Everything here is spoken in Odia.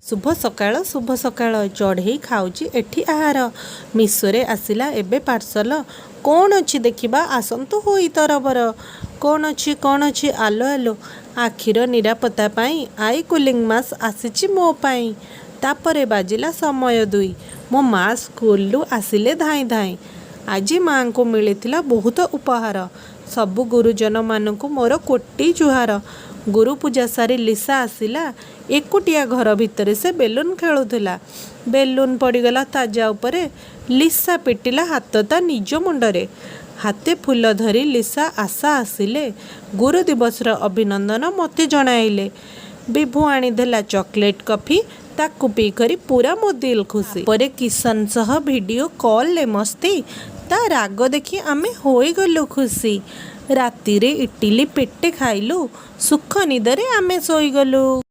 ଶୁଭ ସକାଳ, ଶୁଭ ସକାଳ। ଚଢ଼େଇ ଖାଉଛି ଏଠି ଆହାର। ମିଶୋରେ ଆସିଲା ଏବେ ପାର୍ସଲ। କ'ଣ ଅଛି ଦେଖିବା ଆସନ୍ତୁ ହୋଇ ତରବର। କ'ଣ ଅଛି, କ'ଣ ଅଛି, ଆଲୋ ଆଲୋ। ଆଖିର ନିରାପତ୍ତା ପାଇଁ I cooling mask ଆସିଛି ମୋ ପାଇଁ। ତାପରେ ବାଜିଲା ସମୟ 2। ମୋ ମା ସ୍କୁଲରୁ ଆସିଲେ ଧାଇଁ ଧାଇଁ। ଆଜି ମାଆଙ୍କୁ ମିଳିଥିଲା ବହୁତ ଉପହାର। ସବୁ ଗୁରୁଜନମାନଙ୍କୁ ମୋର କୋଟି ଜୁହାର। ଗୁରୁପୂଜା ସାରି ଲିସା ଆସିଲା। ଏକୁଟିଆ ଘର ଭିତରେ ସେ ବେଲୁନ୍ ଖେଳୁଥିଲା। ବେଲୁନ୍ ପଡ଼ିଗଲା ତାଜା ଉପରେ। ଲିସା ପିଟିଲା ହାତ ତା ନିଜ ମୁଣ୍ଡରେ। ହାତେ ଫୁଲ ଧରି ଲିସା ଆଶା ଆସିଲେ। ଗୁରୁଦିବସର ଅଭିନନ୍ଦନ ମୋତେ ଜଣାଇଲେ। ବିଭୁ ଆଣିଦେଲା ଚକୋଲେଟ୍ କଫି। ତାକୁ ପିଇକରି ପୂରା ମୋ ଦିଲ୍ ଖୁସି। ପରେ କିଶନ ସହ ଭିଡ଼ିଓ କଲ୍ରେ ମସ୍ତି। ତା ରାଗ ଦେଖି ଆମେ ହୋଇଗଲୁ ଖୁସି। ରାତିରେ ଇଟିଲି ପେଟେ ଖାଇଲୁ। ସୁଖ ନିଦରେ ଆମେ ଶୋଇଗଲୁ।